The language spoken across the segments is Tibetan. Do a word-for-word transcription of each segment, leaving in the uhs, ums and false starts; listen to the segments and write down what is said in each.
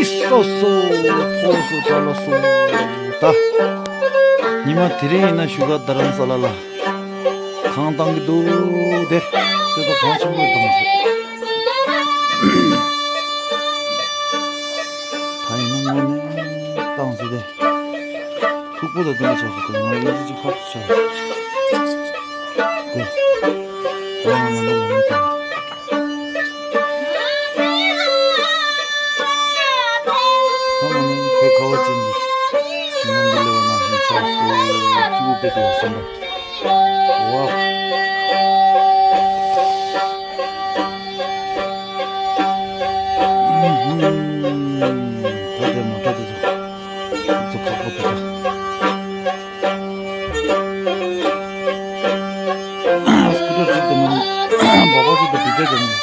སོ་སོ། ཕོ་སོ་ཏྲ་ལ་སོ། ད་ཉི་མ་དེ་རིང་ཡིན་ན་བཞུགས་སྒར་རྡ་རམ་ས་ལ་ལ་གང་བཏང་གི་འདུག་དེ། དེ་ད་གང་ཆེན་པོ་བཏང་ཟེར། ད་ཡིན་ན་དངོས་གནས་བཏང་ཟེར་དེ། ཐུག་པོ་དང་ལྡན་པ་ཆགས་སུ་དང་ང་ཡོད་ཅིག་ཁ་ཐུག་ཆགས་དེ། ད་ང་ང་ང་ང་ང་། ད་ང་ནི་བོད་ཁ་བ་ཅན་གྱི་ནང་གི་ལེ་བ་ནང་བཞིན་ཆགས་སུ་སྐྱིད་པོ་དཔེ་དེ་བསམ་པ། ཝའོ། ད་དེ་མོ་ཊ་དེ་ཚོ་ཚོ་ཁག་པོ་དེ་ད། སྐུ་ཐོག་ཅིག་དེ་མོ་ནི་སྦག་སྦག་ཅིག་དང་བི་ཏེ་དེ་མོ་ནི།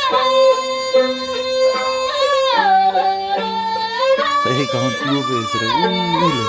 ད་ཧེ་གང་ཀྱུ་བེ་ཟེར་ཨུ་ལེ།